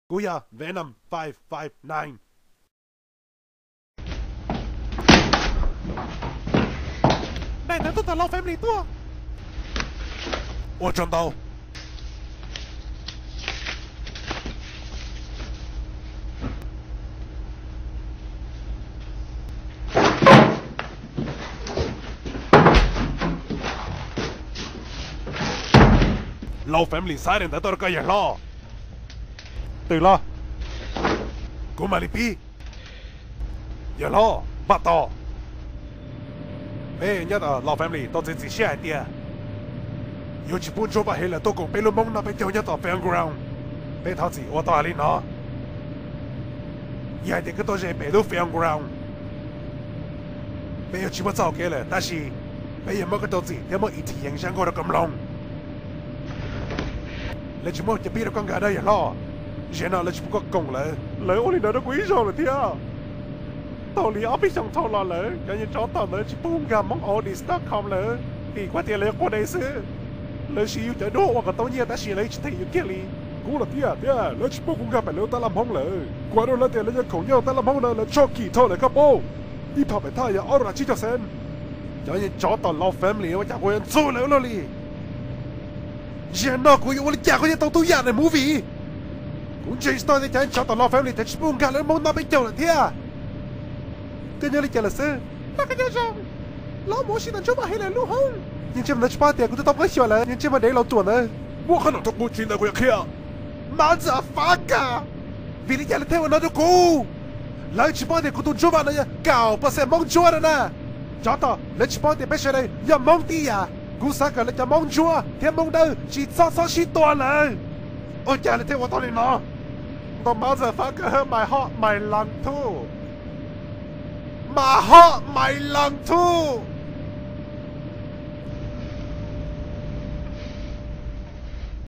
Kuv yog Venom five five nine. Daim ntawv tuaj tom Law Family tuaj. Ua tsaug ntau. Law Family xa daim ntawv tuaj rau koj yawg hlob. Twg los? Kuv mam li pib. Yawg hlob, npaj tos. Peb nyob tom Law Family tau txiav txim siab hais tias yuav tsis pub Ntsuab Vaj Heeler tuaj koom peb lub hmoob noj peb caug nyob tom Fairground. Peb thov txim ua tau hais li no. Yog hais tias koj tuaj ze pem lub Fairground, peb yuav tsis muaj txoj hau kev lawm, tab sis peb yuav muab koj rau txim thiab muab ib thij yees zaj nkauj rau koj mloog. Lawv tsis muaj cov pib rau koj nkag na yawg hlob. Zaum no lawv tsis pub koj koom lawv. Lawv ua li ntawd rau kuv ib zaug lawm thiab. Tau li ob peb xyoos dhau los lawm cov niag tsov tom ntawd tsis pub nkag hmoob Audi Stockholm lawm, vim kuv tias lawv quav dej xwb. Lawv siv yus cov duab ua kom tau nyiaj tab sis lawv tsis them yus kiag li. Kuv los tiag thiab, lawv tsis pub kuv nkag pem lawv tab laj hmoob lawm. Kuv hais rau lawv tias lawv yuav koom nyob tab laj hmoob na lawv tshoj kim dhau lawm koj paub. Ib phav pem thaj yog ob rau tsib caug xees. Cov niag tsov tom Law Family ua cas kuv yuav ntxub lawv ua luaj li. Zaum no kuv yuav ua li cas kuv thiaj tau tub yam ntawm movie? Kuv ntseeg tsis tau tias cov tsov tom Law Family tsis pub nkag lawv hmoob noj peb caug lawm thiab. Koj nyob li cas lawm xwb? Los koj nyob zoo. Los mus ua si tom Ntsuab Vaj Heeler lub hoob. Yeej tsis muaj ntawd tsis paub tias kuv twb tau pab xyuas lawm, yeej tsis muaj dev laus ruam ntawd. Muab qhov no rau kuv tsis ntawd kuv yuav qhia. Motherfucker! Vim li cas lawv thiaj ua no rau kuv? Lawv tsis paub tias kuv tus Ntsuab Vaj no yog kaum percent hmoob Ntsuab no na. Tsov tom, lawv tsis paub tias peb sawv daws yog hmoob tib yam. Kuv xav kom lawv cov hmoob Ntsuab thiab hmoob Dawb tsis txhob txhob sib tua lawm. Ua cas lawv thiaj ua tau li no? Ntau motherfucker, my heart, my lung too. My heart, my lung too.